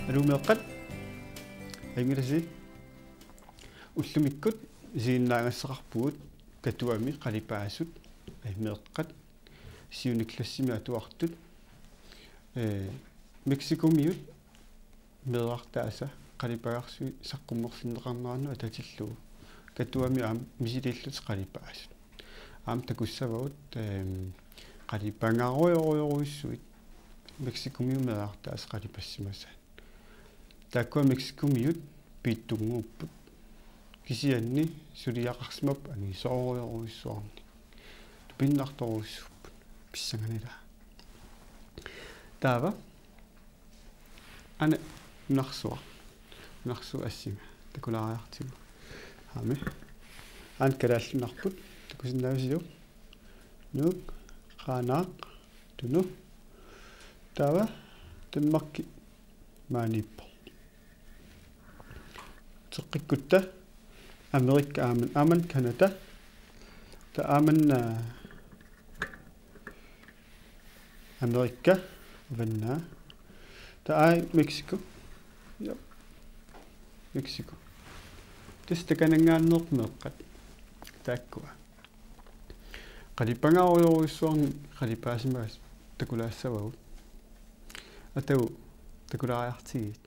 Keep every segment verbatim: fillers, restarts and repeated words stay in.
Aluu meeqqat. Ajunngilasi. Ullumikkut isiginnaagassaqarpugut Katuami qalipaasut, ai, meeqqat syvende klassimi atuartut, ee, Mexicomiut meerartaasa qalipagarsuit saqqummersinneqarnerannut atatillugu Katuami aamma misiliillutik qalipaasut. Aamma takussavagut, eem, qalipagarujorujorujussuit Mexicomiut meerartaasa qalipassimasaat. Taakkua Mexicomiut piittunnguupput. Kisianni suliaqarsimapput angisoorujorujussuarnik. Tupinnartorujussuupput. Pissanganilaa. Taava. Ane nunarsuaq. Nunarsuup assinga. Takulaariartigu. Aami. Ane kalaallit nunarput. Takusinnaavisiuk? Nuuk, Qaanaaq, Tunu. Taava Danmarki maaniippoq. Teqqikkutta Amerika aamma, aamma Canada. Taava aamma, aa, Amerika, Uvannaaq. Taava aai Mexico. Jop. Mexico. Tassa takananngaanneerpoq meeqqat. Taakkua. Qalipagarujorujussuarnik qalipaasimasaat takulaassavagut. Atagu takulaariartigit.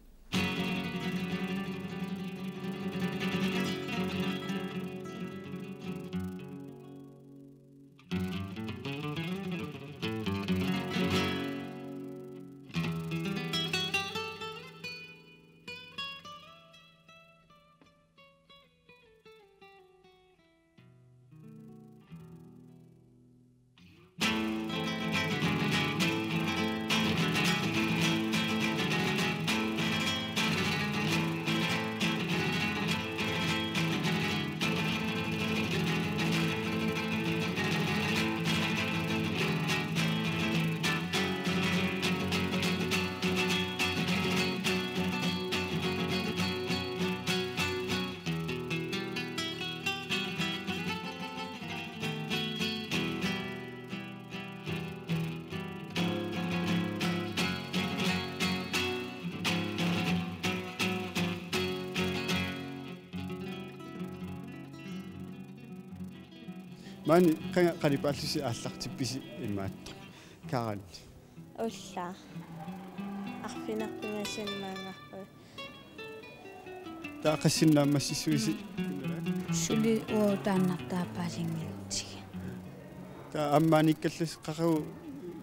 Maani qanga qalipaallusi aallartippisi imaattoq? Karen. Ullaaq. Arfineq-pingasunik maanngarpunga. Taava qassinik naammassissuisi? Suli uagut taannartaa paasinngitsigu. Taava aamma maaniikkallassi qaqugu,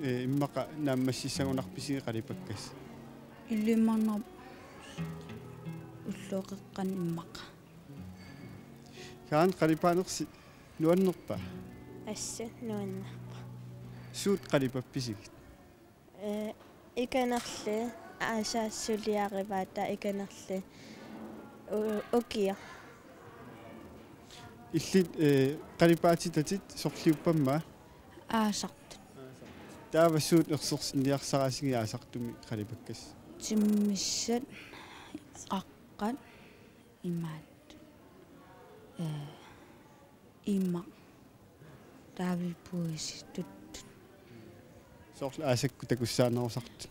ee, immaqa naammassissagunarpisi qalipakkat? Ilimanarpoq ulloqeqqanut immaqa. Karen, qalipaanersi nuannerpa? Assut nuannerpoq. Suut qalipappisigit? Ee, ikanerli, aasaq suliarivaat taava ikanerli u-, ukioq. Illit, ee, qalipaatitatit sorliuppammaa? Aasartut. Taava suut ersersinniarsarasigit aasartumik qalipakkat? Timmissat, qaqqat, imaat. Ee, imaq. Taava puisitut. Soorlu aasakkut takussaanerusartut.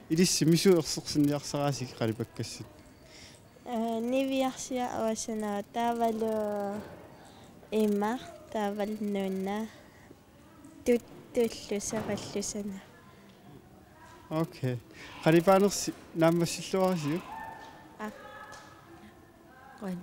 Ilissi misut ersersinniarsarasigit qalipakkat? Ee, niviarsiaq uasunaa taavalu imaq, taavalu nuna. Tut-, tullusa, pallusana. Okay. Qalipaanersi naammassilluarisiuk? Aa. Qujan.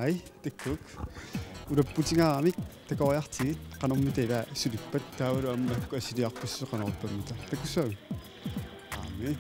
Hej, det er Kuk. Ulapputigaarami takoriartigit, qanormita ila sulippat, taavalu aamma assiliarpassuit qanorippammita. Takussaavit? Aammi.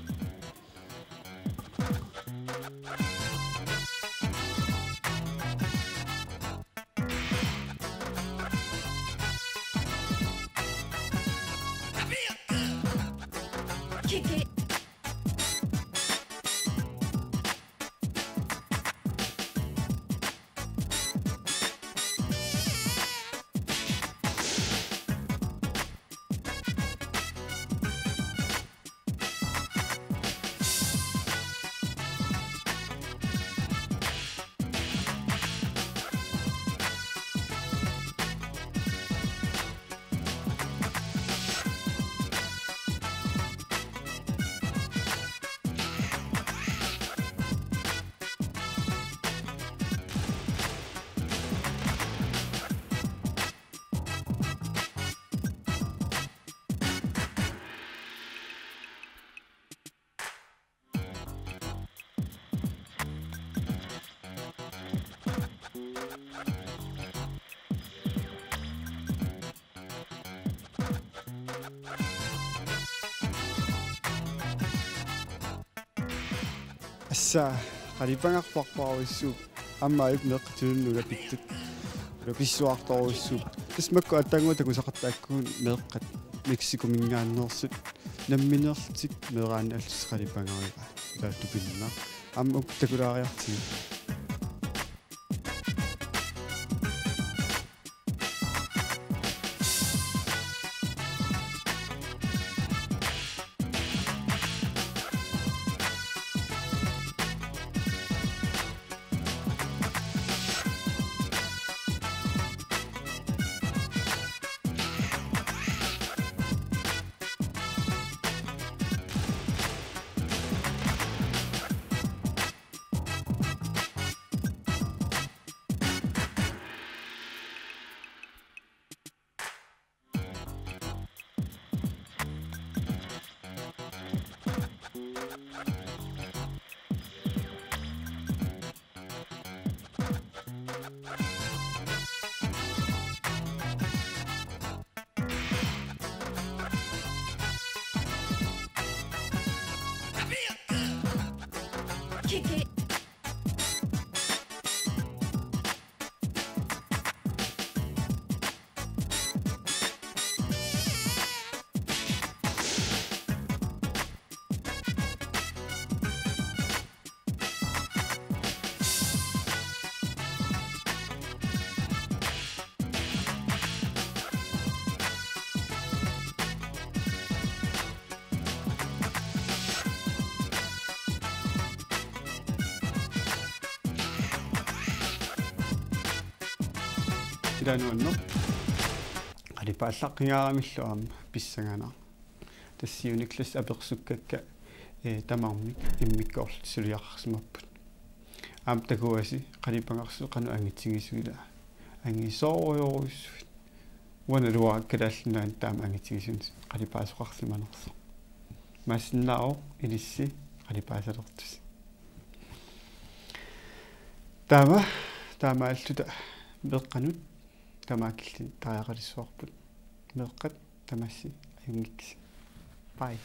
Assa, qalipagarpassuarujussuuvoq, aamma ajuku meeqqatulluunniit ulapittut. Ulapissuartorujussuupput. Tassa makku aatsaannguaq takusaqartarput meeqqat Mexicominngaanneersut. Nammineerlutik meeraanni allutik qalipagarivaat. Taava tupinnaq. Aamma uku takulaariartigit. Ila nuanneq. Qalipaallaqqigaaramilu aamma pissanganaq. Tassa siuniklas apersukkakka, eh, tamarmik immikkoortut suliaqarsimapput. Aamma takuasi qalipagarsuit qanoq angitigisuupput ila. Angisoorujorujussuit. Uanga naluara Kalaallit Nunaanni taama angitigisunik qalipaasoqarsimanersoq. Imaassinnaavoq ilissi qalipaasalertusi. Taama, taamaalilluta meeqqanut tamaakilli tariaqalissuarput. Meeqqat tamassi ajunngikkisi. Bye.